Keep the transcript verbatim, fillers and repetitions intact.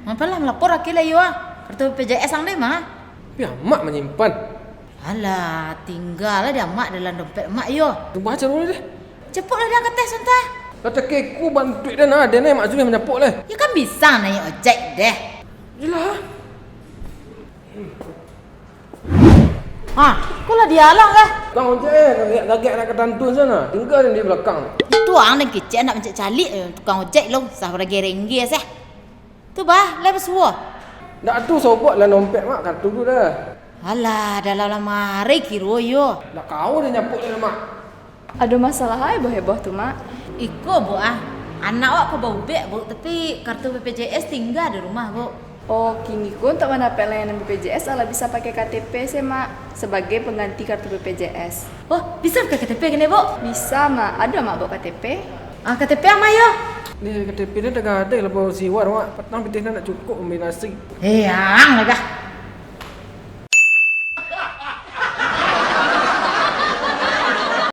Apolah malapor akeh lah yo ah. Kartu B P J S ang deh mah. Tapi amak manyimpan. Alah, tingga lah di amak dalam dompet amak yo. Cubo caro deh. Capoklah di angkateh sonta. Lah takeku bantuak deh nah, deh nah Mak Zulih manyapok leh. Yo kan bisa naiak ojek deh. Iyolah. Ha, ko lah dialah kah? Tukang ojek eh, gagak-gagak nak ka tantun sana. Tingga den di balakang. Itu ang nan kecek nak mancaliak tukang ojek lo, sah barangge-rengge seh. Tu bah, lai basuo. Ndak ado sobok lah dompet mak, kartu tu dah. Alah, dalam lamari kiro yo. Lah kau dah nyapok dah mak. Ado masalah ai boh-heboh tu, Mak? Iko, Bu, ah. Anak awak ka baubek, Bu, tapi kartu B P J S tingga di rumah, Bu. Oh, kini ko untuak mandapek layanan B P J S alah bisa pakai K T P se, Mak, sabagai pangganti kartu B P J S. Oh, bisa pakai K T P kini, Bu? Bisa, Mak. Ado, Mak, bawa K T P? Ah, K T P ang ma yo? Ni K T P ni tagadai lah bawa siwar, Mak. Patang pitih ni nak cukup kombinasi. Eh, ang lah kah?